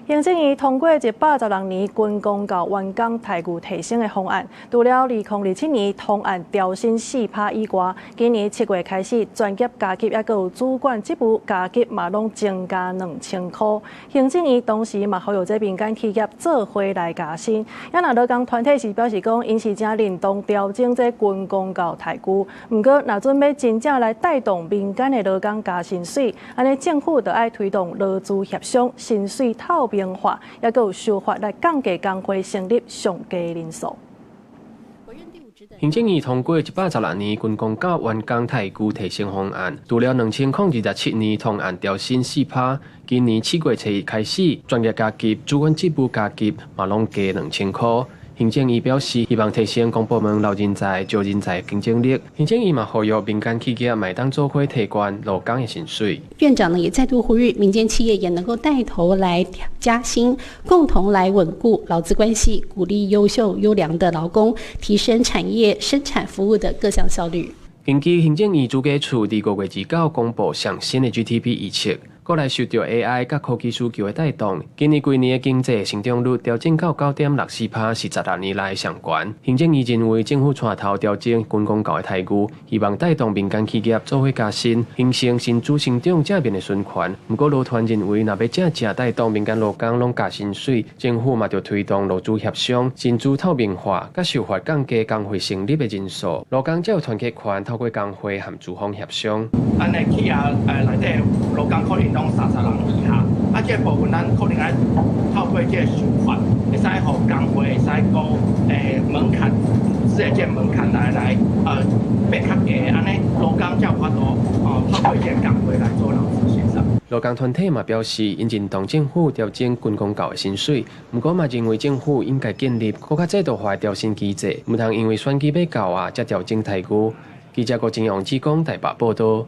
行政院通過116年軍公教員工待遇提升的方案，除了2027年通案調薪4%以外，今年7月開始專業加給抑閣有主管職務加給嘛攏增加2000箍。行政院同時嘛呼籲這民間企業做伙來加薪。啊若勞工團體是表示講，𪜶是誠認同調整這軍公教待遇，毋過若準欲真正來帶動民間的勞工加薪水，按呢政府就愛推動勞資協商、薪水透明化，抑閣有修法來降低工會成立上低人數。行政院通過116年軍公教員工待遇提升方案，除了2027年通案調薪4%，今年7月1日開始，專業加給、主管職務加給嘛攏加2000箍。行政院表示，希望提升公部門留人才、招人才競爭力。行政院嘛呼籲民間企業嘛會當做伙提懸勞工的薪水。院長呢也再度呼籲民間企業也能夠帶頭來加薪，共同來穩固勞資關係，鼓勵優秀優良的勞工，提升產業生產服務的各項效率。根據行政院主計處佇5月29公布上新的 GDP 預測，過來受著 AI 佮科技需求的帶動，今年規年的經濟成長率調整到9.64%，是16年來上懸。行政院認為政府帶頭調整軍公教的待遇，希望帶動民間企業做伙加薪，形成薪資成長正面的循環。毋過勞團認為，若欲真正帶動民間勞工攏加薪水，政府嘛著推動勞資協商、薪資透明化，佮修法降低工會成立的人數，勞工才有團結權，透過工會和資方協商。咱的企業內底勞工可能攏30人以下，啊，這個部分咱可能愛透過這個修法，會使予工會會使講門檻，組織的這個門檻來變較低，按呢勞工才有法度哦透過這個工會來做勞資協商。勞工團體嘛表示，𪜶認同政府調整軍公教的薪水，毋過嘛認為政府應該建立閣較制度化的調薪機制，毋通因為選舉欲到啊，才調整待遇。記者郭金陽志工台北報導。